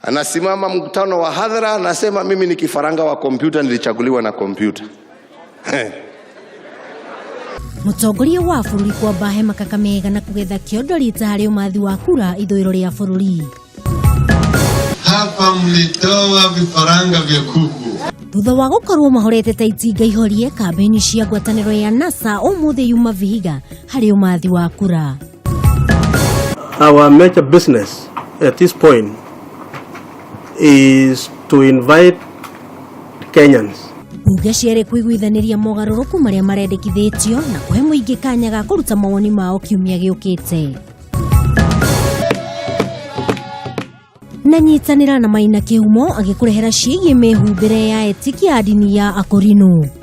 Anasimama mkutano wa hadhara, anasema mimi ni kifaranga wa kompyuta, nilichaguliwa na kompyuta. Mũtongoria wa bũrũri kwamba hema Kakamega na kũgetha kĩondo rita harĩ ũmathi wa kura ithũĩro rĩa bũrũri. Hapa mlitoa vifaranga vya kuku. Thutha wa gũkorwo mahorete ta itinga ihorie, kambĩini cia ngwatanĩro ya NASA ũmũthĩ yuma Vihiga harĩ ũmathi wa kura. Our major business at this point is to invite Kenyans Bunge cierĩ kũiguithanĩria mogarũrũku marĩa marendekithĩtio na kũhe mũingĩ kanya ga kũruta mawoni mao kiumia gĩũkĩte. Na nyitanĩra na Maina Kĩhumo agĩkũrehera ciĩgiĩ mĩhumbĩre ya etĩkia a ndini ya Akorino.